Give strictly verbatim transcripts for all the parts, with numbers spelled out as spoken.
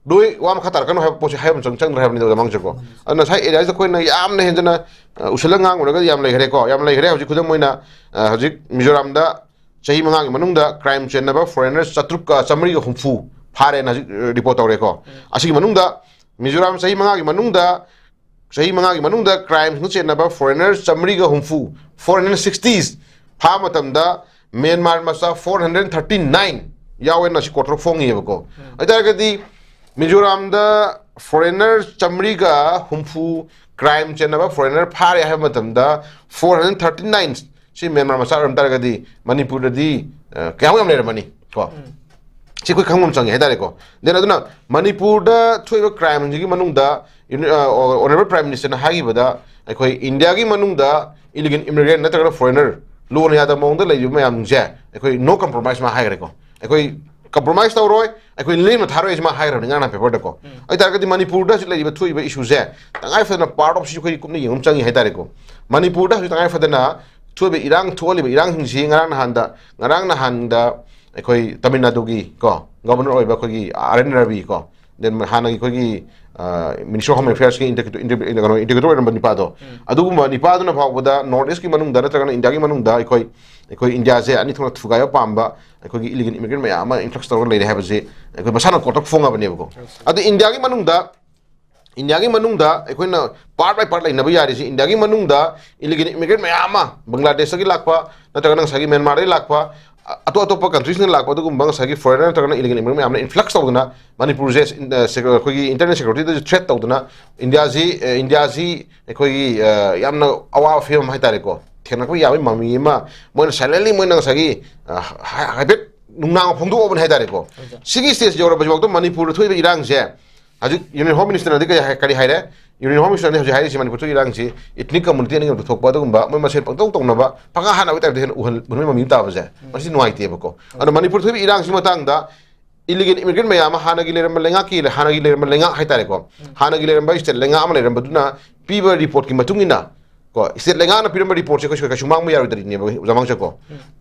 ꯂꯣꯏ ꯋꯥ ꯃꯈꯥ ꯇꯥꯔꯛꯀꯅꯨ ꯍꯥꯏꯕ ꯄꯣꯠꯁꯤ ꯍꯥꯏꯕ ꯑꯃ ꯆꯪ-, ꯆꯪꯗ꯭ꯔꯦ ꯍꯥꯏꯕꯅꯤꯗ, ꯑꯣꯖꯥ ꯃꯥꯡꯖꯀꯣ꯫ ꯑꯗꯨꯅ ꯉꯁꯥꯏ ꯑꯦꯔꯤꯌꯥꯁꯤꯗ ꯑꯩꯈꯣꯏꯅ ꯌꯥꯝꯅ ꯍꯦꯟꯖꯅ, ꯑ, ꯎꯁꯜꯂꯒ ꯉꯥꯡꯉꯨꯔꯒꯗꯤ ꯌꯥꯝ ꯂꯩꯈ꯭ꯔꯦꯀꯣ, ꯌꯥꯝ ꯂꯩꯈ꯭ꯔꯦ꯫ ꯍꯧꯖꯤꯛ ꯈꯨꯗꯝ ꯑꯣꯏꯅ, ꯑ, ꯍꯧꯖꯤꯛ ꯃꯤꯖꯣꯔꯥꯝꯗ ꯆꯍꯤ ꯃꯉꯥꯒꯤ ꯃꯅꯨꯡꯗ ꯀ꯭ꯔꯥꯏꯝ ꯆꯦꯟꯅꯕ ꯐꯣꯔꯦꯅꯔ ꯆꯥꯇ꯭ꯔꯨꯛꯀ ꯆꯥꯃꯔꯤꯒ ꯍꯨꯝꯐꯨ ꯐꯥꯔꯦꯅ ꯍꯧꯖꯤꯛ, ꯑ, ꯔꯤꯄꯣꯔꯠ ꯇꯧꯔꯦꯀꯣ꯫ ꯑꯁꯤꯒꯤ ꯃꯅꯨꯡꯗ ꯃꯤꯖꯣꯔꯥꯝ ꯆꯍꯤ ꯃꯉꯥꯒꯤ ꯃꯅꯨꯡꯗ, ꯆꯍꯤ ꯃꯉꯥꯒꯤ ꯃꯅꯨꯡꯗ ꯀ꯭ꯔꯥꯏꯝꯁꯤꯡꯗ ꯆꯦꯟꯅꯕ ꯐꯣꯔꯦꯅꯔ ꯆꯥꯃꯔꯤꯒ ꯍꯨꯝꯐꯨ, four hundred sixties, ꯐꯥꯕ ꯃꯇꯝꯗ ꯃ꯭ꯌꯥꯟꯃꯥꯔ ꯃꯆꯥ four hundred thirty nine ꯌꯥꯎꯋꯦꯅ ꯑꯁꯤ ꯀꯣꯔꯠꯇ ꯐꯣꯡꯉꯤꯑꯕꯀꯣ꯫ ꯑꯗꯨ ꯑꯣꯏꯇꯥꯔꯒꯗꯤ ꯃꯤꯖꯣꯔꯥꯝꯗ ꯐꯣꯔꯦꯅꯔ ꯆꯥꯃꯔꯤꯒ ꯍꯨꯝꯐꯨ, ꯀ꯭ꯔꯥꯏꯝ ꯆꯦꯟꯅꯕ ꯐꯣꯔꯦꯅꯔ ꯐꯥꯔꯦ ꯍꯥꯏꯕ ꯃꯇꯝꯗ, four hundred thirty nine ꯁꯤ ꯃ꯭ꯌꯥꯟꯃꯥꯔ ꯃꯆꯥ ꯑꯣꯏꯔꯝ ꯇꯥꯔꯒꯗꯤ ꯃꯅꯤꯄꯨꯔꯗꯗꯤ, ꯑ, ꯀꯌꯥꯃꯨꯛ ꯌꯥꯝ ꯂꯩꯔꯝꯃꯅꯤ ꯀꯣ? ꯁꯤ ꯑꯩꯈꯣꯏ ꯈꯪꯕ ꯑꯃ ꯆꯪꯉꯦ ꯍꯥꯏꯇꯥꯔꯦꯀꯣ꯫ Then ꯑꯗꯨꯅ ꯃꯅꯤꯄꯨꯔꯗ ꯊꯣꯛꯏꯕ ꯀ꯭ꯔꯥꯏꯝꯁꯤꯡꯁꯤꯒꯤ ꯃꯅꯨꯡꯗ, ꯌꯨꯅꯤ-, ꯑ, ꯑꯣ-, ꯑꯣꯅꯔꯦꯕꯜ ꯄ꯭ꯔꯥꯏꯝ ꯃꯤꯅꯤꯁꯇꯔꯅ ꯍꯥꯏꯈꯤꯕꯗ, ꯑꯩꯈꯣꯏ ꯏꯟꯗꯤꯌꯥꯒꯤ ꯃꯅꯨꯡꯗ ꯏꯂꯤꯒꯦꯜ ꯏꯃꯤꯒ꯭ꯔꯦꯟ ꯅꯠꯇ꯭ꯔꯒꯅ ꯐꯣꯔꯦꯅꯔ ꯂꯣꯟ ꯌꯥꯗꯕ ꯃꯑꯣꯡꯗ ꯂꯩꯔꯤꯕ ꯃꯌꯥꯝꯁꯦ ꯑꯩꯈꯣꯏ no compromise ꯃꯥ ꯍꯥꯏꯈ꯭ꯔꯦꯀꯣ꯫ ꯑꯩꯈꯣꯏ compromise ꯇꯧꯔꯣꯏ, ꯑꯩꯈꯣꯏ ꯂꯦꯝꯅ ꯊꯥꯔꯣꯏ ꯍꯥꯏꯁꯤ ꯃꯥ ꯍꯥꯏꯈ꯭ꯔꯕꯅꯤ ꯉꯔꯥꯡ ꯅꯍꯥꯟ ꯄꯦꯄꯔꯗꯀꯣ꯫ ꯑꯗꯨ ꯑꯣꯏꯇꯥꯔꯒꯗꯤ ꯃꯅꯤꯄꯨꯔꯗ ꯍꯧꯖꯤꯛ ꯂꯩꯔꯤꯕ ꯊꯣꯛꯏꯕ ꯏꯁꯨꯁꯦ ꯇꯉꯥꯏ ꯐꯗꯅ ꯄꯥꯔꯠ ꯑꯣꯐ ꯁꯤ ꯑꯩꯈꯣꯏ ꯀꯨꯞꯅ ꯌꯦꯡꯕ ꯑꯃ ꯆꯪꯉꯤ ꯍꯥꯏꯇꯥꯔꯦꯀꯣ꯫ ꯃꯅꯤꯄꯨꯔꯗ ꯍꯧꯖꯤꯛ ꯇꯉꯥꯏ ꯐꯗꯅ ꯊꯣꯛꯏꯕ ꯏꯔꯥꯡ ꯊꯣꯛꯍꯜꯂꯤꯕ ꯏꯔꯥꯡꯁꯤꯡꯁꯤ ꯉꯔꯥꯡ ꯅꯍꯥꯟꯗ, ꯉꯔꯥꯡ ꯅꯍꯥꯟꯗ ꯑꯩꯈꯣꯏ ꯇꯥꯃꯤꯜ ꯅꯥꯗꯨꯒꯤ ꯀꯣ ꯒꯣꯕꯔꯅꯔ ꯑꯣꯏꯕ ꯑꯩꯈꯣꯏꯒꯤ ꯑꯥꯔ ꯑꯦꯟ ꯔꯕꯤ ꯀꯣ, then ꯍꯥꯟꯅꯒꯤ ꯑꯩꯈꯣꯏꯒꯤ, ꯑ, ꯃꯤꯅꯤꯁꯇꯔ ꯑꯣꯐ ꯍꯣꯝ ꯑꯦꯐꯤꯌꯔꯁꯀꯤ ꯏꯟꯇꯔ-, ꯏꯟꯇꯔ-, ꯀꯩꯅꯣ, ꯏꯟꯇꯤꯒ꯭ꯔꯦꯇꯔ ꯑꯣꯏꯔꯝꯕ ꯅꯤꯄꯥꯗꯣ, ꯑꯗꯨꯒꯨꯝꯕ ꯅꯤꯄꯥꯗꯨꯅ ꯐꯥꯎꯕꯗ ꯅꯣꯔꯠ ꯏꯁꯀꯤ ꯃꯅꯨꯡꯗ ꯅꯠꯇ꯭ꯔꯒꯅ ꯏꯟꯗꯤꯌꯥꯒꯤ ꯃꯅꯨꯡꯗ ꯑꯩꯈꯣꯏ, ꯑꯩꯈꯣꯏ ꯏꯟꯗꯤꯌꯥꯁꯦ ꯑꯅꯤ ꯊꯣꯛꯅ ꯊꯨꯒꯥꯏꯕ ꯄꯥꯝꯕ ꯑꯩꯈꯣꯏꯒꯤ ꯏꯂꯤꯒꯦꯜ ꯏꯃꯤꯒ꯭ꯔꯦꯟ ꯃꯌꯥꯝ ꯑꯃ ꯏꯟꯐ꯭ꯂꯛꯁ ꯇꯧꯔꯒ ꯂꯩꯔꯦ ꯍꯥꯏꯕꯁꯦ ꯑꯩꯈꯣꯏ ꯃꯁꯥꯅ ꯀꯣꯔꯠꯇ ꯐꯣꯡꯉꯕꯅꯦꯕꯀꯣ꯫ ꯑꯗꯨ ꯏꯟꯗꯤꯌꯥꯒꯤ ꯃꯅꯨꯡꯗ, ꯏꯟꯗꯤꯌꯥꯒꯤ ꯃꯅꯨꯡꯗ ꯑꯩꯈꯣꯏꯅ ꯄꯥꯔꯠ ꯕꯥꯏ ꯄꯥꯔꯠ ꯂꯩꯅꯕ ꯌꯥꯔꯤꯁꯦ, ꯏꯟꯗꯤꯌꯥꯒꯤ ꯃꯅꯨꯡꯗ ꯏꯂꯤꯒꯦꯜ ꯏꯃꯤꯒ꯭ꯔꯦꯟ ꯃꯌꯥꯝ ꯑꯃ, ꯕꯪꯒ꯭ꯂꯥꯗꯦꯁꯇꯒꯤ ꯂꯥꯛꯄ ꯅꯠꯇ꯭ꯔꯒꯅ ꯉꯁꯥꯏꯒꯤ ꯃ꯭ꯌꯥꯟꯃꯥꯔꯗꯒꯤ ꯂꯥꯛꯄ, ꯑ-, ꯑꯇꯣꯞ ꯑꯇꯣꯞꯄ ꯀꯟꯇ꯭ꯔꯤꯁꯤꯡꯗ ꯂꯥꯛꯄ ꯑꯗꯨꯒꯨꯝꯕ ꯉꯁꯥꯏꯒꯤ ꯐꯣꯔꯦꯅꯔ ꯅꯠꯇ꯭ꯔꯒꯅ ꯏꯂꯤꯒꯦꯜ ꯏꯃꯤꯒ꯭ꯔꯦꯟ ꯃꯌꯥꯝꯅ ꯏꯟꯐ꯭ꯂꯛꯁ ꯇꯧꯗꯅ ꯃꯅꯤꯄꯨꯔꯁꯦ, ꯑ, ꯁꯦꯀ꯭ꯌꯨ-, ꯑꯩꯈꯣꯏꯒꯤ ꯏꯟꯇꯔꯅꯦꯁꯅꯦꯜ ꯁꯦꯀ꯭ꯌꯨꯔꯤꯇꯤꯗꯁꯨ ꯊ꯭ꯔꯦꯠ ꯇꯧꯗꯅ ꯏꯟꯗꯤꯌꯥꯁꯤ, ꯑ, ꯏꯟꯗꯤꯌꯥꯁꯤ ꯑꯩꯈꯣꯏꯒꯤ, ꯑ, ꯌꯥꯝꯅ ꯑꯋꯥꯕ ꯐꯤꯕꯝ ꯍꯥꯏꯇꯥꯔꯦꯀꯣ, ꯊꯦꯡꯅꯔꯛꯄ ꯌꯥꯕꯒꯤ ꯃꯃꯤ ꯑꯃ ꯃꯣꯏꯅ ꯁꯥꯏꯂꯦꯟꯂꯤ ꯃꯣꯏꯅ ꯉꯁꯥꯏꯒꯤ, ꯑ, ꯍꯥꯏ-, ꯍꯥꯏꯐꯦꯠ ꯅꯨꯡꯅꯥꯡ ꯐꯣꯡꯗꯣꯛꯑꯕꯅꯤ ꯍꯥꯏꯇꯥꯔꯦꯀꯣ꯫ ꯁꯤꯒꯤ ꯁ꯭ꯇꯦꯖ ꯌꯧꯔꯕꯁꯤꯐꯥꯎꯗ ꯃꯅꯤꯄꯨꯔꯗ ꯊꯣꯛꯏꯕ ꯏꯔꯥꯡꯁꯦ ꯍꯧꯖꯤꯛ ꯌꯨꯅꯤꯌꯟ ꯍꯣꯝ ꯃꯤꯅꯤꯁꯇꯔꯅꯗꯤ ꯀꯔꯤ ꯍꯥꯏ-, ꯀꯔꯤ ꯍꯥꯏꯔꯦ? ꯌꯨꯅꯤꯌꯟ ꯍꯣꯝ ꯃꯤꯅꯤꯁꯇꯔꯅꯗꯤ ꯍꯧꯖꯤꯛ ꯍꯥꯏꯔꯤꯁꯤ ꯃꯅꯤꯄꯨꯔ ꯊꯣꯛꯏ ꯏꯔꯥꯡꯁꯤ ꯏꯊꯅꯤꯛ ꯀꯝꯃꯨꯅꯤꯇꯤ ꯑꯅꯤ ꯊꯣꯛꯄ ꯑꯗꯨꯒꯨꯝꯕ ꯃꯣꯏ ꯃꯁꯦꯟ ꯄꯪꯇꯧ ꯇꯧꯅꯕ, ꯄꯪꯍꯥ ꯍꯥꯠꯅꯕꯒꯤ ꯇꯥꯏꯞꯇ ꯍꯦꯟꯅ ꯎꯍꯟ-, ꯎꯍꯟꯕꯒꯤ ꯃꯃꯤ ꯑꯃ ꯇꯥꯕꯁꯦ, ꯃꯁꯤ ꯅꯨꯡꯉꯥꯏꯇꯦꯕꯀꯣ꯫ ꯑꯗꯣ ꯃꯅꯤꯄꯨꯔ ꯊꯣꯛꯏꯕ ꯏꯔꯥꯡꯁꯤ ꯃꯇꯥꯡꯗ ꯏꯂꯤꯒꯦꯜ ꯏꯃꯤꯒ꯭ꯔꯦꯟ ꯃꯌꯥꯝ ꯑꯃ ꯍꯥꯟꯅꯒꯤ ꯂꯩꯔꯝꯕ ꯂꯩꯉꯥꯛꯀꯤ, ꯍꯥꯟꯅꯒꯤ ꯂꯩꯔꯝꯕ ꯂꯩꯉꯥꯛ ꯍꯥꯏꯇꯥꯔꯦꯀꯣ, ꯍꯥꯟꯅꯒꯤ ꯂꯩꯔꯝꯕ ꯁ꯭ꯇꯦꯠ ꯂꯩꯉꯥꯛ ꯑꯃ ꯂꯩꯔꯝꯕꯗꯨꯅ ꯄꯤꯕ ꯔꯤꯄꯣꯔꯠꯀꯤ ꯃꯇꯨꯡ ꯏꯟꯅ ꯀꯣ, ꯁ꯭ꯇꯦꯠ ꯂꯩꯉꯥꯛꯅ ꯄꯤꯔꯝꯕ ꯔꯤꯄꯣꯔꯠꯁꯦ ꯑꯩꯈꯣꯏ ꯀꯩꯁꯨ ꯃꯥꯡꯕ ꯌꯥꯔꯣꯏꯗꯧꯔꯤꯅꯦꯕ, ꯑꯣꯖꯥ ꯃꯥꯡꯖꯀꯣ꯫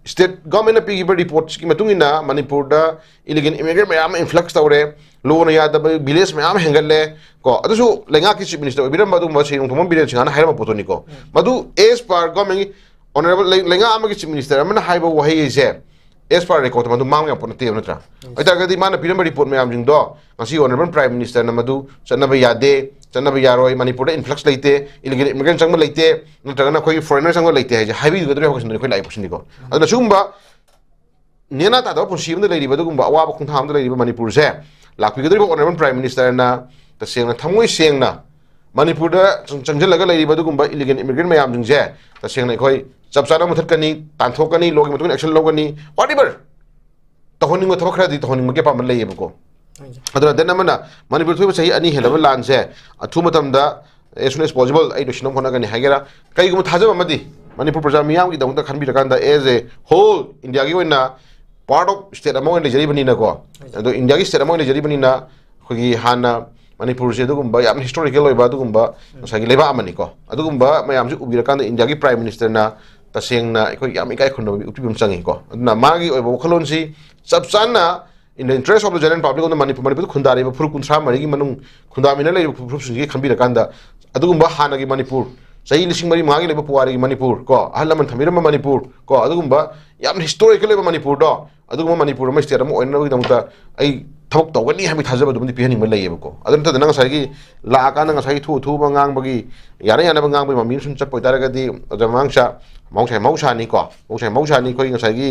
ꯁ꯭ꯇꯦꯠ ꯒꯚꯔꯟꯃꯦꯟꯠꯅ ꯄꯤꯈꯤꯕ ꯔꯤꯄꯣꯔꯠꯁꯤꯒꯤ ꯃꯇꯨꯡ ꯏꯟꯅ ꯃꯅꯤꯄꯨꯔꯗ ꯏꯂꯤꯒꯦꯜ ꯏꯃꯤꯒ꯭ꯔꯦꯟ ꯃꯌꯥꯝ ꯑꯃ ꯏꯟꯐ꯭ꯂꯛꯁ ꯇꯧꯔꯦ, ꯂꯣꯅ ꯌꯥꯗꯕ ꯚꯤꯂꯦꯖ ꯃꯌꯥꯝ ꯍꯦꯟꯒꯠꯂꯦ꯫ ꯀꯣ, ꯑꯗꯨꯁꯨ ꯂꯩꯉꯥꯛꯀꯤ ꯆꯤꯐ ꯃꯤꯅꯤꯁꯇꯔ ꯑꯣꯏꯕꯤꯔꯝꯕ ꯑꯗꯨꯒꯨꯝꯕ ꯁꯤꯔꯤ ꯅꯣꯡꯊꯣꯝꯕꯝ ꯕꯤꯔꯦꯟ ꯁꯤꯡꯍꯅ ꯍꯥꯏꯔꯝꯕ ꯄꯣꯠꯇꯨꯅꯤꯀꯣ꯫ ꯃꯗꯨ, as per government ꯒꯤ honourable ꯂꯩ-, ꯂꯩꯉꯥꯛ ꯑꯃꯒꯤ ꯆꯤꯐ ꯃꯤꯅꯤꯁꯇꯔ ꯑꯃꯅ ꯍꯥꯏꯕ ꯋꯥꯍꯩ ꯑꯁꯦ, as per record ꯃꯗꯨ ꯃꯥꯡꯕ ꯌꯥꯕ ꯄꯣꯠ ꯅꯠꯇꯦꯕ, ꯅꯠꯇ꯭ꯔꯥ? ꯑꯗꯨ ꯑꯣꯏꯇꯥꯔꯒꯗꯤ ꯃꯥꯅ ꯄꯤꯔꯝꯕ ꯔꯤꯄꯣꯔꯠ ꯃꯌꯥꯝꯁꯤꯡꯗꯣ ꯉꯁꯤ honourable prime minister ꯅ ꯃꯗꯨ ꯆꯠꯅꯕ ꯌꯥꯗꯦ, ꯆꯠꯅꯕ ꯌꯥꯔꯣꯏ, ꯃꯅꯤꯄꯨꯔꯗ influx ꯂꯩꯇꯦ, illegal immigrant ꯆꯪꯕ ꯂꯩꯇꯦ, ꯅꯠꯇ꯭ꯔꯒꯅ ꯑꯩꯈꯣꯏꯒꯤ foreigner ꯆꯪꯕ ꯂꯩꯇꯦ ꯍꯥꯏꯁꯦ ꯍꯥꯏꯕꯤꯒꯗꯧꯔꯤꯕ ꯍꯥꯏꯕ ꯀꯣꯏꯁꯟꯗꯨꯅꯤ ꯑꯩꯈꯣꯏ ꯂꯥꯛꯏ ꯀꯣꯏꯁꯟꯗꯤꯀꯣ꯫ ꯑꯗꯨꯅ ꯁꯤꯒꯨꯝꯕ ꯅꯦꯅꯥ ꯇꯥꯗꯕ ꯄꯨꯟꯁꯤ ꯑꯃꯗ ꯂꯩꯔꯤꯕ, ꯑꯗꯨꯒꯨꯝꯕ ꯑꯋꯥꯕ ꯈꯣꯡꯊꯥꯡ ꯑꯃꯗ ꯂꯩꯔꯤꯕ ꯃꯅꯤꯄꯨꯔꯁꯦ ꯂꯥꯛꯄꯤꯒꯗꯧꯔꯤꯕ honourable prime minister ꯅ ꯇꯁꯦꯡꯅ ꯊꯃꯣꯏ ꯁꯦꯡꯅ ꯃꯅꯤꯄꯨꯔꯗ ꯆꯪ-, ꯆꯪꯁꯤꯜꯂꯒ ꯂꯩꯔꯤꯕ ꯑꯗꯨꯒꯨꯝꯕ illegal immigrant ꯃꯌꯥꯝꯁꯤꯡꯁꯦ ꯇꯁꯦꯡꯅ ꯑꯩꯈꯣꯏ ꯆꯞ ꯆꯥꯅ ꯃꯨꯊꯠꯀꯅꯤ, ꯇꯥꯟꯊꯣꯛꯀꯅꯤ, ꯂꯣꯒꯤ ꯃꯇꯨꯡ ꯏꯟꯅ action ꯂꯧꯒꯅꯤ, whatever꯫ ꯇꯧꯍꯟꯅꯤꯡꯕ ꯊꯕꯛ ꯈꯔꯗꯤ ꯇꯧꯍꯟꯅꯤꯡꯕꯒꯤ ꯑꯄꯥꯝꯕ ꯂꯩꯌꯦꯕꯀꯣ꯫ ꯑꯗꯨꯅ then ꯑꯃꯅ ꯃꯅꯤꯄꯨꯔ ꯊꯣꯛꯏꯕ ꯆꯍꯤ ꯑꯅꯤ ꯍꯦꯜꯂꯕ ꯂꯥꯟꯁꯦ ꯑꯊꯨꯕ ꯃꯇꯝꯗ, as soon as possible, ꯑꯩ ꯂꯣꯏꯁꯤꯟꯅꯕ ꯍꯣꯠꯅꯒꯅꯤ ꯍꯥꯏꯒꯦꯔꯥ, ꯀꯩꯒꯨꯝꯕ ꯊꯥꯖꯕ ꯑꯃꯗꯤ ꯃꯅꯤꯄꯨꯔ ꯄ꯭ꯔꯖꯥ ꯃꯤꯌꯥꯝꯒꯤꯗꯃꯛꯇ ꯈꯟꯕꯤꯔꯀꯥꯟꯗ, as a whole India ꯒꯤ ꯑꯣꯏꯅ part of state ꯑꯃ ꯑꯣꯏꯅ ꯂꯩꯖꯔꯤꯕꯅꯤꯅꯀꯣ, ꯑꯗꯣ India ꯒꯤ state ꯑꯃ ꯑꯣꯏꯅ ꯂꯩꯖꯔꯤꯕꯅꯤꯅ, ꯑꯩꯈꯣꯏꯒꯤ ꯍꯥꯟꯅ ꯃꯅꯤꯄꯨꯔꯁꯦ ꯑꯗꯨꯒꯨꯝꯕ ꯌꯥꯝ historical ꯑꯣꯏꯕ ꯑꯗꯨꯒꯨꯝꯕ ꯉꯁꯥꯏꯒꯤ ꯂꯩꯕꯥꯛ ꯑꯃꯅꯤꯀꯣ꯫ ꯑꯗꯨꯒꯨꯝꯕ ꯃꯌꯥꯝꯁꯦ ꯎꯕꯤꯔꯀꯥꯟꯗ India ꯒꯤ prime minister ꯅ ꯇꯁꯦꯡꯅ ꯑꯩꯈꯣꯏ ꯌꯥꯝ ꯏꯀꯥꯏ ꯈꯨꯝꯅꯕ ꯎꯠꯄꯤꯕ ꯑꯃ ꯆꯪꯉꯤꯀꯣ꯫ ꯑꯗꯨꯅ ꯃꯥꯒꯤ ꯑꯣꯏꯕ ꯋꯥꯈꯜꯂꯣꯟꯁꯤ ꯆꯞ ꯆꯥꯅ in the interest of the general public of the Manipur, ꯃꯅꯤꯄꯨꯔꯗ ꯈꯨꯟꯗꯥꯔꯤꯕ ꯐꯨꯔꯨꯞ ꯀꯨꯟꯊ꯭ꯔꯥ ꯃꯔꯤꯒꯤ ꯃꯅꯨꯡ ꯈꯨꯟꯗꯥꯃꯤꯟꯅ ꯂꯩꯔꯤꯕ ꯐꯨꯔꯨꯞꯁꯤꯡꯁꯤꯒꯤ ꯈꯟꯕꯤꯔꯀꯥꯟꯗ, ꯑꯗꯨꯒꯨꯝꯕ ꯍꯥꯟꯅꯒꯤ ꯃꯅꯤꯄꯨꯔ, ꯆꯍꯤ ꯂꯤꯁꯤꯡ ꯃꯔꯤ ꯃꯉꯥꯒꯤ ꯂꯩꯕ ꯄꯨꯋꯥꯔꯤꯒꯤ ꯃꯅꯤꯄꯨꯔ ꯀꯣ, ꯑꯍꯜ ꯂꯃꯟ ꯊꯝꯕꯤꯔꯝꯕ ꯃꯅꯤꯄꯨꯔ ꯀꯣ, ꯑꯗꯨꯒꯨꯝꯕ ꯌꯥꯝ historical ꯑꯣꯏꯕ ꯃꯅꯤꯄꯨꯔꯗꯣ, ꯑꯗꯨꯒꯨꯝꯕ ꯃꯅꯤꯄꯨꯔ ꯑꯃ state ꯑꯃ ꯑꯣꯏꯅꯅꯕꯒꯤꯗꯃꯛꯇ ꯑꯩ ꯊꯕꯛ ꯇꯧꯒꯅꯤ ꯍꯥꯏꯕꯒꯤ ꯊꯥꯖꯕꯗꯨꯃꯗꯤ ꯄꯤꯍꯟꯅꯤꯡꯕ ꯂꯩꯌꯦꯕꯀꯣ꯫ ꯑꯗꯨ ꯅꯠꯇꯗꯅ ꯉꯁꯥꯏꯒꯤ ꯂꯥꯛꯑꯀꯥꯟꯗ ꯉꯁꯥꯏꯒꯤ ꯊꯨ ꯑꯊꯨꯕ ꯉꯥꯡꯕꯒꯤ, ꯌꯥꯅ ꯌꯥꯅꯕ ꯉꯥꯡꯕꯒꯤ ꯃꯃꯤ ꯑꯃ ꯁꯨꯝ ꯆꯠꯄ ꯑꯣꯏꯇꯥꯔꯒꯗꯤ, ꯑꯣꯖꯥ ꯃꯃꯥꯡꯁꯥ ꯃꯍꯧꯁꯥ, ꯃꯍꯧꯁꯥꯅꯤꯀꯣ, ꯃꯍꯧꯁꯥ ꯃꯍꯧꯁꯥꯅꯤ ꯑꯩꯈꯣꯏ ꯉꯁꯥꯏꯒꯤ,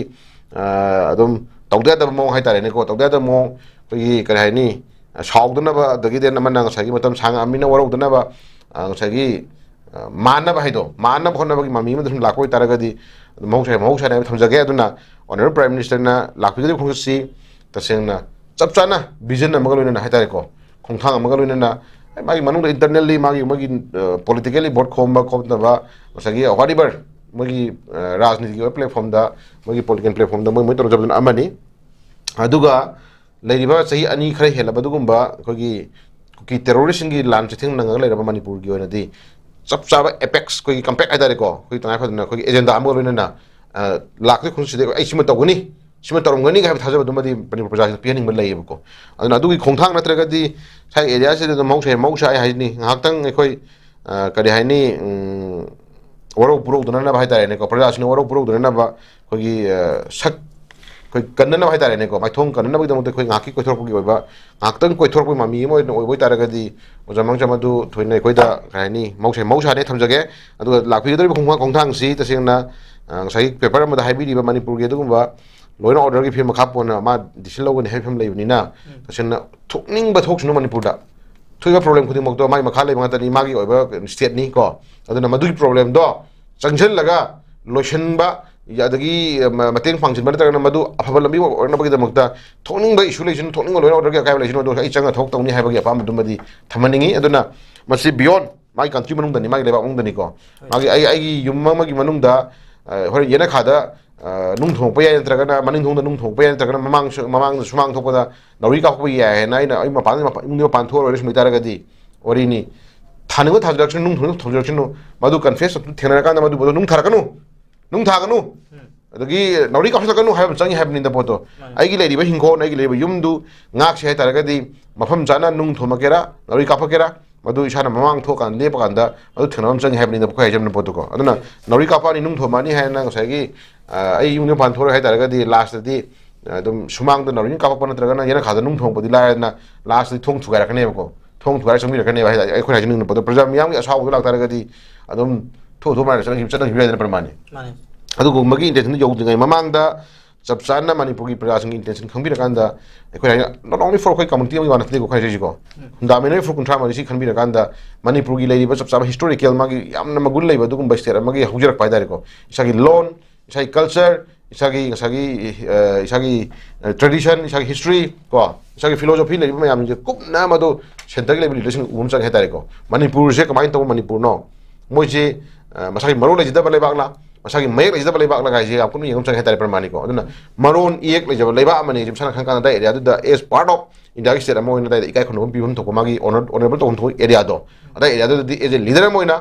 ꯑ, ꯑꯗꯨꯝ ꯇꯧꯗ ꯌꯥꯗꯕ ꯃꯑꯣꯡ ꯍꯥꯏꯇꯥꯔꯦꯅꯦꯀꯣ, ꯇꯧꯗ ꯌꯥꯗꯕ ꯃꯑꯣꯡ, ꯑꯩꯈꯣꯏꯒꯤ ꯀꯔꯤ ꯍꯥꯏꯅꯤ, ꯁꯥꯎꯗꯅꯕ, ꯑꯗꯒꯤꯗꯤ ꯑꯃꯅ ꯉꯁꯥꯏꯒꯤ ꯃꯇꯝ ꯁꯥꯡꯉꯛꯑꯃꯤꯅ ꯋꯥꯔꯧꯗꯅꯕ, ꯑ, ꯉꯁꯥꯏꯒꯤ, ꯑ, ꯃꯥꯟꯅꯕ ꯍꯥꯏꯗꯣ, ꯃꯥꯟꯅꯕ ꯍꯣꯠꯅꯕꯒꯤ ꯃꯃꯤ ꯑꯃꯗ ꯁꯨꯝ ꯂꯥꯛꯄ ꯑꯣꯏꯇꯥꯔꯒꯗꯤ, ꯑꯗꯨꯝ ꯃꯍꯧꯁꯥ, ꯃꯍꯧꯁꯥꯅꯤ ꯍꯥꯏꯕ ꯊꯝꯖꯒꯦ꯫ ꯑꯗꯨꯅ honourable prime minister ꯅ ꯂꯥꯛꯄꯤꯒꯗꯧꯔꯤꯕ ꯈꯣꯡꯆꯠꯁꯤ ꯇꯁꯦꯡꯅ ꯆꯞ ꯆꯥꯅ vision ꯑꯃꯒ ꯂꯣꯏꯅꯅ ꯍꯥꯏꯇꯥꯔꯦꯀꯣ, ꯈꯣꯡꯊꯥꯡ ꯑꯃꯒ ꯂꯣꯏꯅꯅ, ꯑꯩ ꯃꯥꯒꯤ ꯃꯅꯨꯡꯗ internally ꯃꯥꯒꯤ, ꯃꯣꯏꯒꯤ, ꯑ, politically vote ꯈꯣꯝꯕ ꯈꯣꯝꯗꯕ, ꯉꯁꯥꯏꯒꯤ whatever ꯃꯣꯏꯒꯤ, ꯑ, ꯔꯥꯖꯅꯤꯇꯤꯒꯤ ꯑꯣꯏꯕ platform ꯗ, ꯃꯣꯏꯒꯤ political platform ꯗ ꯃꯣꯏ, ꯃꯣꯏ ꯇꯧꯔꯖꯕꯗꯨꯅ ꯑꯃꯅꯤ꯫ ꯑꯗꯨꯒ ꯂꯩꯔꯤꯕ ꯆꯍꯤ ꯑꯅꯤ ꯈꯔ ꯍꯦꯜꯂꯕ ꯑꯗꯨꯒꯨꯝꯕ ꯑꯩꯈꯣꯏꯒꯤ ꯀꯨꯀꯤ terrorist ꯁꯤꯡꯒꯤ ꯂꯥꯟ ꯆꯩꯊꯦꯡ ꯅꯪꯉꯒ ꯂꯩꯔꯕ ꯃꯅꯤꯄꯨꯔꯒꯤ ꯑꯣꯏꯅꯗꯤ ꯆꯞ ꯆꯥꯕ apex, ꯑꯩꯈꯣꯏꯒꯤ compact ꯍꯥꯏꯇꯥꯔꯦꯀꯣ, ꯑꯩꯈꯣꯏꯒꯤ ꯇꯉꯥꯏ ꯐꯗꯅ ꯑꯩꯈꯣꯏꯒꯤ agenda ꯑꯃꯒ ꯂꯣꯏꯅꯅ, ꯑ, ꯂꯥꯛꯇꯣꯏ ꯈꯣꯡꯆꯠꯁꯤꯗ ꯑꯩ ꯁꯤꯃ ꯇꯧꯒꯅꯤ, ꯁꯤꯃ ꯇꯧꯔꯝꯒꯅꯤꯒ ꯍꯥꯏꯕ ꯊꯥꯖꯕꯗꯨꯃꯗꯤ ꯃꯅꯤꯄꯨꯔ ꯄ꯭ꯔꯖꯥꯁꯤꯡꯗ ꯄꯤꯍꯟꯅꯤꯡꯕ ꯂꯩꯌꯦꯕꯀꯣ꯫ ꯑꯗꯨꯅ ꯑꯗꯨꯒꯤ ꯈꯣꯡꯊꯥꯡ ꯅꯠꯇ꯭ꯔꯒꯗꯤ ꯁ꯭ꯋꯥꯏ ꯑꯦꯔꯤꯌꯥꯁꯤꯗ ꯑꯗꯨꯝ ꯃꯍꯧꯁꯥ ꯃꯍꯧꯁꯥ ꯑꯩ ꯍꯥꯏꯁꯤꯅꯤ, ꯉꯥꯏꯍꯥꯛꯇꯪ ꯑꯩꯈꯣꯏ, ꯑ, ꯀꯔꯤ ꯍꯥꯏꯅꯤ, ꯎꯝ, ꯋꯥꯔꯧ ꯄꯨꯔꯧꯗꯅꯅꯕ ꯍꯥꯏꯇꯥꯔꯦꯅꯦꯀꯣ, ꯄ꯭ꯔꯖꯥꯁꯤꯡꯅ ꯋꯥꯔꯧ ꯄꯨꯔꯧꯗꯅꯅꯕ ꯑꯩꯈꯣꯏꯒꯤ, ꯑ, ꯁꯛ ꯑꯩꯈꯣꯏ ꯀꯟꯅꯅꯕ ꯍꯥꯏꯇꯥꯔꯦꯅꯦꯀꯣ, ꯃꯥꯏꯊꯣꯡ ꯀꯟꯅꯅꯕꯒꯤꯗꯃꯛꯇ ꯑꯩꯈꯣꯏ ꯉꯥꯏꯍꯥꯛꯀꯤ ꯀꯣꯏꯊꯣꯔꯛꯄꯒꯤ ꯑꯣꯏꯕ, ꯉꯥꯏꯍꯥꯛꯇꯪ ꯀꯣꯏꯊꯣꯔꯛꯄꯒꯤ ꯃꯃꯤ ꯑꯃ ꯑꯣꯏꯅ ꯑꯣꯏꯕ ꯑꯣꯏꯇꯥꯔꯒꯗꯤ ꯑꯣꯖꯥ ꯃꯥꯡꯖꯝ ꯑꯗꯨ ꯊꯣꯏꯅ ꯑꯩꯈꯣꯏꯗ ꯀꯩ ꯍꯥꯏꯅꯤ, ꯃꯍꯧꯁꯥ ꯃꯍꯧꯁꯥꯅꯦ ꯊꯝꯖꯒꯦ꯫ ꯑꯗꯨꯒ ꯂꯥꯛꯄꯤꯒꯗꯧꯔꯤꯕ ꯈꯣꯡꯊꯥꯡ ꯈꯣꯡꯊꯥꯡꯁꯤ ꯇꯁꯦꯡꯅ, ꯑ, ꯉꯁꯥꯏꯒꯤ ꯄꯦꯄꯔ ꯑꯃꯗ ꯍꯥꯏꯕꯤꯔꯤꯕ ꯃꯅꯤꯄꯨꯔꯒꯤ ꯑꯗꯨꯒꯨꯝꯕ ꯂꯣ ꯑꯦꯟ ꯑꯣꯔꯗꯔꯒꯤ ꯐꯤꯕꯝ ꯃꯈꯥ ꯄꯣꯟꯅ ꯃꯥ ꯗꯤꯁꯤꯖꯟ ꯂꯧꯒꯅꯤ ꯍꯥꯏꯕ ꯐꯤꯕꯝ ꯂꯩꯕꯅꯤꯅ, ꯎꯝ꯫ ꯇꯁꯦꯡꯅ ꯊꯣꯛꯅꯤꯡꯕ ꯊꯣꯛꯁꯅꯨ ꯃꯅꯤꯄꯨꯔꯗ꯫ ꯊꯣꯛꯏꯕ ꯄ꯭ꯔꯣꯕ꯭ꯂꯦꯝ ꯈꯨꯗꯤꯡꯃꯛꯇꯣ ꯃꯥꯒꯤ ꯃꯈꯥ ꯂꯩꯕ ꯉꯥꯛꯇꯅꯤ, ꯃꯥꯒꯤ ꯑꯣꯏꯕ ꯁ꯭ꯇꯦꯠꯅꯤ ꯀꯣ꯫ ꯑꯗꯨꯅ ꯃꯗꯨꯒꯤ ꯄ꯭ꯔꯣꯕ꯭ꯂꯦꯝꯗꯣ ꯆꯪꯁꯤꯜꯂꯒ ꯂꯣꯏꯁꯤꯟꯕ, ꯑꯗꯒꯤ ꯃ-, ꯃꯇꯦꯡ ꯄꯥꯡꯁꯤꯟꯕ ꯅꯠꯇ꯭ꯔꯒꯅ ꯃꯗꯨ ꯑꯐꯕ ꯂꯝꯕꯤ ꯑꯣꯏꯔꯛꯅꯕꯒꯤꯗꯃꯛꯇ ꯊꯣꯛꯅꯤꯡꯕ ꯏꯁꯨ ꯂꯩꯁꯅꯨ, ꯊꯣꯛꯅꯤꯡꯕ ꯂꯣ ꯑꯦꯟ ꯑꯣꯔꯗꯔꯒꯤ ꯑꯀꯥꯏꯕ ꯂꯩꯁꯅꯨ, ꯑꯗꯨ ꯑꯩ ꯆꯪꯉ ꯊꯣꯛꯇꯧꯅꯤ ꯍꯥꯏꯕꯒꯤ ꯑꯄꯥꯝꯕꯗꯨꯃꯗꯤ ꯊꯝꯍꯟꯅꯤꯡꯉꯤ꯫ ꯑꯗꯨꯅ ꯃꯁꯤ beyond ꯃꯥꯒꯤ country ꯃꯅꯨꯡꯗꯅꯤ, ꯃꯥꯒꯤ ꯂꯩꯕꯥꯛ ꯃꯅꯨꯡꯗꯅꯤꯀꯣ꯫ ꯍꯣꯏ꯫ ꯃꯥꯒꯤ ꯑꯩ, ꯑꯩꯒꯤ ꯌꯨꯝ ꯑꯃꯒꯤ ꯃꯅꯨꯡꯗ, ꯑ, ꯍꯣꯔꯦꯟ ꯌꯦꯅꯈꯥꯗ, ꯑ, ꯅꯨꯡ ꯊꯣꯡꯉꯛꯄ ꯌꯥꯏ, ꯅꯠꯇ꯭ꯔꯒꯅ ꯃꯅꯤꯡ ꯊꯣꯡꯗ ꯅꯨꯡ ꯊꯣꯡꯉꯛꯄ ꯌꯥꯏ, ꯅꯠꯇ꯭ꯔꯒꯅ ꯃꯃꯥꯡ ꯁꯨ-, ꯃꯃꯥꯡꯗ ꯁꯨꯃꯥꯡ ꯊꯣꯛꯄꯗ ꯅꯥꯎꯔꯤ ꯀꯥꯞꯄꯛꯄ ꯌꯥꯏ ꯍꯥꯏꯅ ꯑꯩꯅ ꯑꯩ ꯃꯄꯥꯟꯗ ꯃꯄꯥꯟ, ꯏꯃꯨꯡꯗꯒꯤ ꯃꯄꯥꯟ ꯊꯣꯛꯑꯔꯣꯏꯅ ꯁꯨꯝ ꯂꯩꯇꯥꯔꯒꯗꯤ ꯋꯥꯔꯤꯅꯤ꯫ ꯊꯥꯅꯤꯡꯕ ꯊꯥꯖꯤꯜꯂꯛꯁꯅꯨ, ꯅꯨꯡ ꯊꯣꯡꯅꯤꯡꯕ ꯊꯣꯡꯖꯤꯜꯂꯛꯁꯅꯨ, ꯃꯗꯨ confess ꯊꯦꯡꯅꯔꯀꯥꯟꯗ ꯃꯗꯨ ꯄꯣꯠꯇꯣ ꯅꯨꯡ ꯊꯥꯔꯛꯀꯅꯨ, ꯅꯨꯡ ꯊꯥꯒꯅꯨ꯫ ꯎꯝ꯫ ꯑꯗꯒꯤ ꯅꯥꯎꯔꯤ ꯀꯥꯞꯁꯤꯜꯂꯛꯀꯅꯨ ꯍꯥꯏꯕ ꯑꯃ ꯆꯪꯉꯤ ꯍꯥꯏꯕꯅꯤꯗ ꯄꯣꯠꯇꯣ꯫ ꯃꯥꯅꯤ꯫ ꯑꯩꯒꯤ ꯂꯩꯔꯤꯕ ꯍꯤꯡꯈꯣꯜ, ꯑꯩꯒꯤ ꯂꯩꯔꯤꯕ ꯌꯨꯝꯗꯨ ꯉꯥꯛꯁꯤ ꯍꯥꯏꯇꯥꯔꯒꯗꯤ ꯃꯐꯝ ꯆꯥꯅ ꯅꯨꯡ ꯊꯣꯝꯃꯛꯀꯦꯔꯥ, ꯅꯥꯎꯔꯤ ꯀꯥꯞꯄꯛꯀꯦꯔꯥ, ꯃꯗꯨ ꯏꯁꯥꯅ ꯃꯃꯥꯡ ꯊꯣꯛꯑꯀꯥꯟꯗ, ꯂꯦꯞꯄꯀꯥꯟꯗ ꯃꯗꯨ ꯊꯦꯡꯅꯕ ꯑꯃ ꯆꯪꯉꯤ ꯍꯥꯏꯕꯅꯤꯗ ꯑꯩꯈꯣꯏ ꯍꯥꯏꯖꯕꯅ ꯄꯣꯠꯇꯨꯀꯣ꯫ ꯑꯗꯨꯅ ꯅꯥꯎꯔꯤ ꯀꯥꯞꯄꯛꯑꯅꯤ, ꯅꯨꯡ ꯊꯣꯝꯃꯛꯑꯅꯤ ꯍꯥꯏꯅ ꯉꯁꯥꯏꯒꯤ, ꯑ, ꯑꯩ ꯌꯨꯝꯗ ꯃꯄꯥꯟ ꯊꯣꯛꯑꯔꯣꯏ ꯍꯥꯏꯇꯥꯔꯒꯗꯤ ꯂꯥꯁꯇꯗꯤ, ꯑ, ꯑꯗꯨꯝ ꯁꯨꯃꯥꯡꯗ ꯅꯥꯎꯔꯤ ꯀꯥꯞꯄꯛꯄ ꯅꯠꯇ꯭ꯔꯒꯅ ꯌꯦꯅꯈꯥꯗ ꯅꯨꯡ ꯊꯣꯡꯉꯛꯄꯗꯤ ꯂꯥꯏꯔꯗꯅ ꯂꯥꯁꯇꯗꯤ ꯊꯣꯡ ꯊꯨꯒꯥꯏꯔꯛꯀꯅꯦꯕꯀꯣ꯫ ꯊꯣꯡ ꯊꯨꯒꯥꯏꯔ ꯆꯪꯕꯤꯔꯛꯀꯅꯦꯕ ꯍꯥꯏ-, ꯑꯩꯈꯣꯏꯅ ꯍꯥꯏꯖꯅꯤꯡꯉꯤꯕ ꯄꯣꯠꯇꯣ ꯄ꯭ꯔꯖꯥ ꯃꯤꯌꯥꯝꯒꯤ ꯑꯁꯥꯎꯕꯗꯣ ꯂꯥꯛꯇꯥꯔꯒꯗꯤ ꯑꯗꯨꯝ ꯊꯣꯛ ꯊꯣꯛ ꯃꯥꯏꯅ ꯆꯠꯅꯈꯤꯕ, ꯆꯠꯅꯈꯤꯕ ꯌꯥꯏꯗꯅ ꯄ꯭ꯔꯃꯥꯅꯤ꯫ ꯃꯥꯅꯤ꯫ ꯑꯗꯨꯒꯨꯝꯕꯒꯤ intention ꯗꯨ ꯌꯧꯗ꯭ꯔꯤꯉꯩ ꯃꯃꯥꯡꯗ ꯆꯞ ꯆꯥꯅ ꯃꯅꯤꯄꯨꯔꯒꯤ ꯄ꯭ꯔꯖꯥꯁꯤꯡꯒꯤ intention ꯈꯪꯕꯤꯔꯀꯥꯟꯗ ꯑꯩꯈꯣꯏꯅ ꯍꯥꯏꯅ not only for ꯑꯩꯈꯣꯏ community ꯑꯃꯒꯤ ꯋꯥ ꯅꯠꯇꯦꯀꯣ ꯑꯩꯈꯣꯏꯅ ꯍꯥꯏꯖꯔꯤꯁꯤꯀꯣ꯫ ꯎꯝ꯫ Fundamental ꯐꯨꯔꯨꯞ ꯀꯨꯟꯊ꯭ꯔꯥ ꯃꯔꯤꯁꯤ ꯈꯟꯕꯤꯔꯀꯥꯟꯗ ꯃꯅꯤꯄꯨꯔꯒꯤ ꯂꯩꯔꯤꯕ ꯆꯞ ꯆꯥꯕ historical ꯃꯥꯒꯤ ꯌꯥꯝꯅ ꯃꯒꯨꯟ ꯂꯩꯕ ꯑꯗꯨꯒꯨꯝꯕ state ꯑꯃꯒꯤ ꯍꯧꯖꯔꯛꯄ ꯍꯥꯏꯇꯥꯔꯦꯀꯣ꯫ ꯏꯁꯥꯒꯤ ꯂꯣꯟ, ꯏꯁꯥꯒꯤ ꯉꯁꯥꯏꯒꯤ, ꯑ, ꯏꯁꯥꯒꯤ, ꯑ, tradition, ꯏꯁꯥꯒꯤ history ꯀꯣ, ꯏꯁꯥꯒꯤ philosophy ꯂꯩꯔꯤꯕ ꯃꯌꯥꯝꯁꯦ ꯀꯨꯞꯅ ꯃꯗꯨ centre ꯒꯤ ꯂꯩꯕ leader ꯁꯤꯡ ꯎꯕ ꯑꯃ ꯆꯪꯉꯦ ꯍꯥꯏꯇꯥꯔꯦꯀꯣ꯫ ꯃꯅꯤꯄꯨꯔꯁꯦ ꯀꯃꯥꯏꯅ ꯇꯧꯕ ꯃꯅꯤꯄꯨꯔꯅꯣ? ꯃꯣꯏꯁꯦ, ꯑ, ꯃꯁꯥꯒꯤ ꯃꯔꯣꯟ ꯂꯩꯖꯗꯕ ꯂꯩꯕꯥꯛꯂ, ꯃꯁꯥꯒꯤ ꯃꯌꯦꯛ ꯂꯩꯖꯗꯕ ꯂꯩꯕꯥꯛꯂ ꯍꯥꯏꯁꯦ ꯌꯥꯝ ꯀꯨꯞꯅ ꯌꯦꯡꯕ ꯑꯃ ꯆꯪꯉꯦ ꯍꯥꯏꯇꯥꯔꯦ ꯄ꯭ꯔꯃꯥꯅꯤꯀꯣ꯫ ꯑꯗꯨꯅ ꯃꯔꯣꯟ ꯏꯌꯦꯛ ꯂꯩꯖꯕ ꯂꯩꯕꯥꯛ ꯑꯃꯅꯤ ꯍꯥꯏꯁꯦ ꯃꯁꯥꯅ ꯈꯪ ꯀꯥꯟꯗ ꯑꯗꯥꯏ area ꯗꯨꯗ as part of India ꯒꯤ state ꯑꯃ ꯑꯣꯏꯅ ꯑꯗꯥꯏꯗ ꯏꯀꯥꯏ ꯈꯨꯝꯅꯕ ꯑꯃ ꯄꯤꯐꯝ ꯊꯣꯛꯄ ꯃꯥꯒꯤ honor-, honourable ꯇꯧꯐꯝ ꯊꯣꯛꯄ area ꯗꯣ, ꯑꯗꯥꯏ area ꯗꯨꯗꯗꯤ as a leader ꯑꯃ ꯑꯣꯏꯅ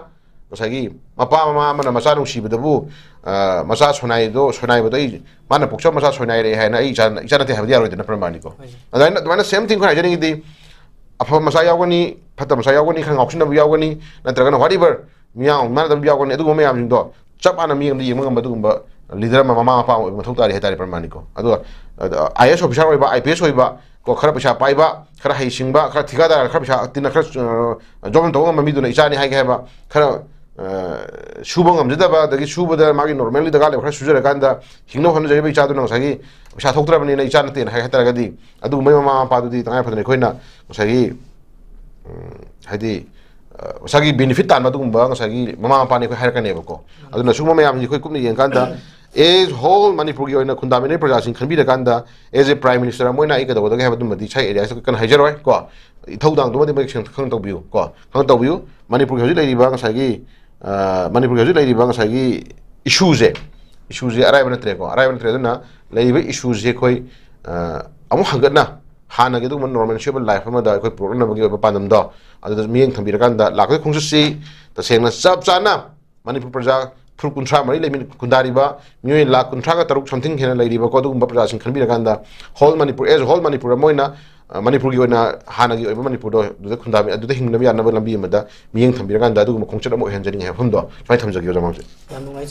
ꯉꯁꯥꯏꯒꯤ ꯃꯄꯥ ꯃꯃꯥ ꯑꯃꯅ ꯃꯆꯥ ꯅꯨꯡꯁꯤꯕꯗꯕꯨ, ꯑ, ꯃꯆꯥ ꯁꯣꯏꯅꯥꯏꯗꯣ, ꯁꯣꯏꯅꯥꯏꯕꯗꯣ ꯑꯩ, ꯃꯥꯅ ꯄꯣꯛꯆꯕ ꯃꯆꯥ ꯁꯣꯏꯅꯥꯏꯔꯦ ꯍꯥꯏꯅ ꯑꯩ ꯏꯆꯥ, ꯏꯆꯥ ꯅꯠꯇꯦ ꯍꯥꯏꯕꯗꯤ ꯌꯥꯔꯣꯏꯗꯅ, ꯄ꯭ꯔꯃꯥꯟꯅꯤꯀꯣ꯫ ꯍꯣꯏ꯫ ꯑꯗꯨꯃꯥꯏꯅ, ꯑꯗꯨꯃꯥꯏꯅ same thing ꯑꯩꯈꯣꯏꯅ ꯍꯥꯏꯖꯅꯤꯡꯉꯤꯗꯤ, ꯑꯐꯕ ꯃꯆꯥ ꯌꯥꯎꯒꯅꯤ, ꯐꯠꯇꯕ ꯃꯆꯥ ꯌꯥꯎꯒꯅꯤ, ꯈꯔ ꯉꯥꯎꯁꯤꯟꯅꯕ ꯌꯥꯎꯒꯅꯤ, ꯅꯠꯇ꯭ꯔꯒꯅ whatever, ꯃꯤꯌꯥꯝ ꯃꯥꯟꯅꯗꯕ ꯌꯥꯎꯒꯅꯤ, ꯑꯗꯨꯒꯨꯝꯕ ꯃꯌꯥꯝꯁꯤꯡꯗꯣ ꯆꯞ ꯃꯥꯟꯅ ꯃꯤꯠꯌꯦꯡꯗ ꯌꯦꯡꯕ ꯉꯝꯕ ꯑꯗꯨꯒꯨꯝꯕ leader ꯑꯃ, ꯃꯃꯥ ꯃꯄꯥ ꯑꯃ ꯑꯣꯏꯕ ꯃꯊꯧ ꯇꯥꯔꯤ ꯍꯥꯏꯇꯥꯔꯦ, ꯄ꯭ꯔꯃꯥꯟꯅꯤꯀꯣ꯫ ꯑꯗꯨꯒ, ꯑ, IAS officer ꯑꯣꯏꯕ, IPS ꯑꯣꯏꯕ, ꯀꯣ, ꯈꯔ ꯄꯩꯁꯥ ꯄꯥꯏꯕ, ꯈꯔ ꯍꯩꯁꯤꯡꯕ, ꯈꯔ ꯊꯤꯀꯥꯗꯥꯔ, ꯈꯔ ꯄꯩꯁꯥ ꯇꯤꯟꯅ, ꯈꯔ, ꯑ, job ꯑꯃ ꯇꯧꯕ ꯉꯝꯕ ꯃꯤꯗꯨꯅ ꯏꯆꯥꯅꯤ ꯍꯥꯏꯒꯦ ꯍꯥꯏꯕ, ꯈꯔ, ꯑ, ꯁꯨꯕ ꯉꯝꯖꯗꯕ, ꯑꯗꯒꯤ ꯁꯨꯕꯗ ꯃꯥꯒꯤ normally ꯗꯔꯀꯥꯔ ꯂꯩꯕ ꯈꯔ ꯁꯨꯖꯔꯀꯥꯟꯗ ꯍꯤꯡꯅꯕ ꯍꯣꯠꯅꯖꯔꯤꯕ ꯏꯆꯥꯗꯨꯅ ꯉꯁꯥꯏꯒꯤ ꯄꯩꯁꯥ ꯊꯣꯛꯇ꯭ꯔꯕꯅꯤꯅ ꯏꯆꯥ ꯅꯠꯇꯦꯅ ꯍꯥꯏ ꯍꯥꯏꯇꯥꯔꯒꯗꯤ, ꯑꯗꯨꯒꯨꯝꯕꯒꯤ ꯃꯃꯥ ꯃꯄꯥꯗꯨꯗꯤ ꯇꯉꯥꯏ ꯐꯗꯅ ꯑꯩꯈꯣꯏꯅ ꯉꯁꯥꯏꯒꯤ, ꯎꯝ, ꯍꯥꯏꯗꯤ, ꯑ, ꯃꯁꯥꯒꯤ benefit ꯇꯥꯟꯕ ꯑꯗꯨꯒꯨꯝꯕ ꯉꯁꯥꯏꯒꯤ ꯃꯃꯥ ꯃꯄꯥꯅꯤ ꯑꯩꯈꯣꯏ ꯍꯥꯏꯔꯛꯀꯅꯦꯕꯀꯣ꯫ ꯑꯗꯨꯅ ꯁꯤꯒꯨꯝꯕ ꯃꯌꯥꯝꯁꯤ ꯑꯩꯈꯣꯏ ꯀꯨꯞꯅ ꯌꯦꯡꯀꯥꯟꯗ, as whole ꯃꯅꯤꯄꯨꯔꯒꯤ ꯑꯣꯏꯅ ꯈꯨꯟꯗꯥꯃꯤꯟꯅꯔꯤꯕ ꯄ꯭ꯔꯖꯥꯁꯤꯡ ꯈꯟꯕꯤꯔꯀꯥꯟꯗ, as a Prime Minister ꯑꯃ ꯑꯣꯏꯅ ꯑꯩ ꯀꯩꯗꯧꯒꯗꯒꯦ ꯍꯥꯏꯕꯗꯨꯃꯗꯤ ꯁꯥꯏ areaꯁꯤꯗ ꯀꯟꯅ ꯍꯥꯏꯖꯔꯣꯏ ꯀꯣ꯫ ꯏꯊꯧꯗꯥꯡꯗꯨꯃꯗꯤ ꯃꯌꯦꯛ ꯁꯦꯡꯅ ꯈꯪꯅ ꯇꯧꯕꯤꯌꯨ ꯀꯣ, ꯈꯪꯅ ꯇꯧꯕꯤꯌꯨ꯫ ꯃꯅꯤꯄꯨꯔꯒꯤ ꯍꯧꯖꯤꯛ ꯂꯩꯔꯤꯕ ꯉꯁꯥꯏꯒꯤ, ꯑ, ꯃꯅꯤꯄꯨꯔꯒꯤ ꯍꯧꯖꯤꯛ ꯂꯩꯔꯤꯕ ꯉꯁꯥꯏꯒꯤ issueꯁꯦ, issueꯁꯦ ꯑꯔꯥꯏꯕ ꯅꯠꯇ꯭ꯔꯦꯀꯣ, ꯑꯔꯥꯏꯕ ꯅꯠꯇ꯭ꯔꯦ꯫ ꯑꯗꯨꯅ ꯂꯩꯔꯤꯕ issueꯁꯦ ꯑꯩꯈꯣꯏ, ꯑ, ꯑꯃꯨꯛ ꯍꯟꯒꯠꯅ ꯍꯥꯟꯅꯒꯤ ꯑꯗꯨꯒꯨꯝꯕ normalꯁꯤ ꯑꯣꯏꯕ life ꯑꯃꯗ ꯑꯩꯈꯣꯏ ꯄꯨꯔꯛꯅꯕꯒꯤ ꯑꯣꯏꯕ ꯄꯥꯟꯗꯝꯗꯣ ꯑꯗꯨꯗ ꯃꯤꯠꯌꯦꯡ ꯊꯝꯕꯤꯔꯀꯥꯟꯗ ꯂꯥꯛꯄꯒꯤ ꯈꯣꯡꯆꯠꯁꯤ ꯇꯁꯦꯡꯅ ꯆꯞ ꯆꯥꯅ ꯃꯅꯤꯄꯨꯔ ꯄ꯭ꯔꯖꯥ ꯐꯨꯔꯨꯞ ꯀꯨꯟꯊ꯭ꯔꯥ ꯃꯔꯤ ꯂꯩꯃꯤ-, ꯈꯨꯟꯗꯥꯔꯤꯕ ꯃꯤꯑꯣꯏ ꯂꯥꯈ ꯀꯨꯟꯊ꯭ꯔꯥꯒ ꯇꯔꯨꯛ something ꯍꯦꯟꯅ ꯂꯩꯔꯤꯕꯀꯣ, ꯑꯗꯨꯒꯨꯝꯕ ꯄ꯭ꯔꯖꯥꯁꯤꯡ ꯈꯟꯕꯤꯔꯀꯥꯟꯗ, whole Manipur, as whole Manipur ꯑꯃ ꯑꯣꯏꯅ, ꯑ, ꯃꯅꯤꯄꯨꯔꯒꯤ ꯑꯣꯏꯅ ꯍꯥꯟꯅꯒꯤ ꯑꯣꯏꯕ ꯃꯅꯤꯄꯨꯔꯗꯣ ꯑꯗꯨꯗ ꯈꯨꯟꯗꯥꯃꯤ-, ꯑꯗꯨꯗ ꯍꯤꯡꯅꯕ ꯌꯥꯅꯕ ꯂꯝꯕꯤ ꯑꯃꯗ ꯃꯤꯠꯌꯦꯡ ꯊꯝꯕꯤꯔꯀꯥꯟꯗ ꯑꯗꯨꯒꯨꯝꯕ ꯈꯣꯡꯆꯠ ꯑꯃ ꯑꯣꯏꯍꯟꯖꯅꯤꯡꯉꯤ ꯍꯥꯏꯕ ꯋꯥꯐꯝꯗꯣ ꯁꯨꯃꯥꯏꯅ ꯊꯝꯖꯒꯦ, ꯑꯣꯖꯥ ꯃꯥꯡꯖꯩ꯫ ꯌꯥꯝ ꯅꯨꯡꯉꯥꯏꯖꯩ꯫